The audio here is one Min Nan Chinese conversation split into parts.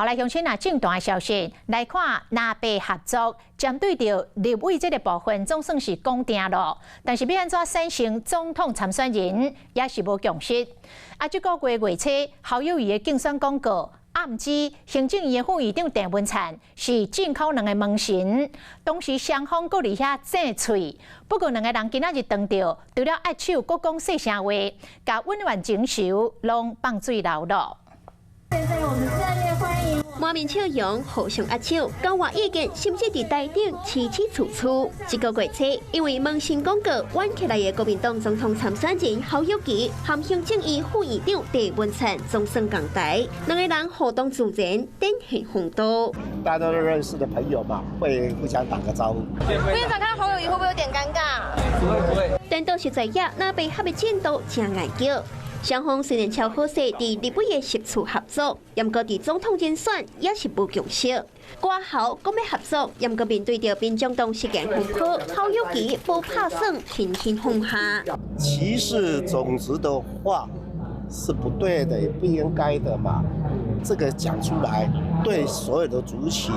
好來，鄉親啊，政壇的消息來看，藍白合作針對著立委這个部分，總算是講定囉。但是欲按怎產生總統參選人，也是無共識。啊，這個月月初，侯友宜的競選廣告暗指行政院的副院長鄭文燦是進口兩个門神，當時雙方閣佇遐爭喙。不過兩个人今仔日當著，除了握手，閣講細聲話，共恩怨情仇攏放水流囉。現在我們熱烈歡迎。滿面笑容，互相握手，交換意見，甚至佇台頂起起處處。這個月初，因為門神廣告冤起來的國民黨總統參選人侯友宜，和行政院副院長鄭文燦總算仝台，兩个人互動自然，展現風度。大家都認識的朋友嘛，會互相打個招呼。副院長看侯友宜會不會有點尷尬？不會不會。但倒是在野藍白合的進度誠𠊎叫。雙方雖然超好勢，佇立委的席次合作，毋過佇總統人選也是無共識。郭侯講欲合作，毋過面對著民眾黨失言風波，侯友宜無拍算輕輕放下。歧視種族的話是不對的，也不應該的嘛。這個講出來，對所有的族群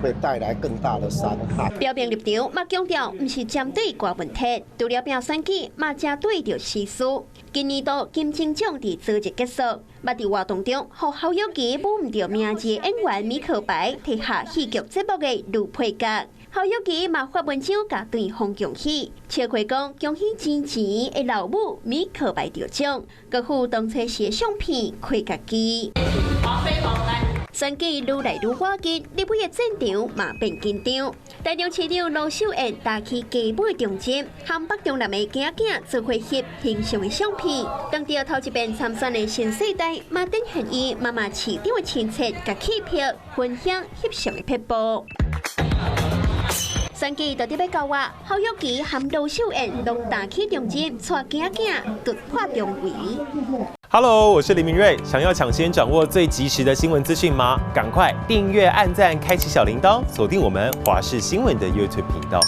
會帶來更大的傷害。表明立場，嘛強調毋是針對柯文哲，除了拼選舉，嘛針對著時事。今年度金鐘獎佇昨日結束，嘛佇活動中，予侯友宜舞毋著名字的演員米可白提下戲劇節目的女配角。侯友宜嘛發文章共對方恭喜，笑話講恭喜前前的老母米可白得獎，閣附當初時的相片開家己。選舉愈來愈倚近，立委的戰場嘛變緊張。台中市長盧秀燕擔起繼母的重任，和北中南的囝囝做伙翕形象的相片。當著頭一遍參選的新世代，嘛展現伊媽媽市長的親切佮氣魄，分享翕相的撇步。選舉到底欲到倚，侯友宜和盧秀燕攏擔起重任，帶囝囝突破重圍。 Hello，我是林明瑞。想要搶先掌握最及時的新聞資訊嗎？趕快訂閱、按讚、開啟小鈴鐺，鎖定我們華視新聞的 YouTube 頻道。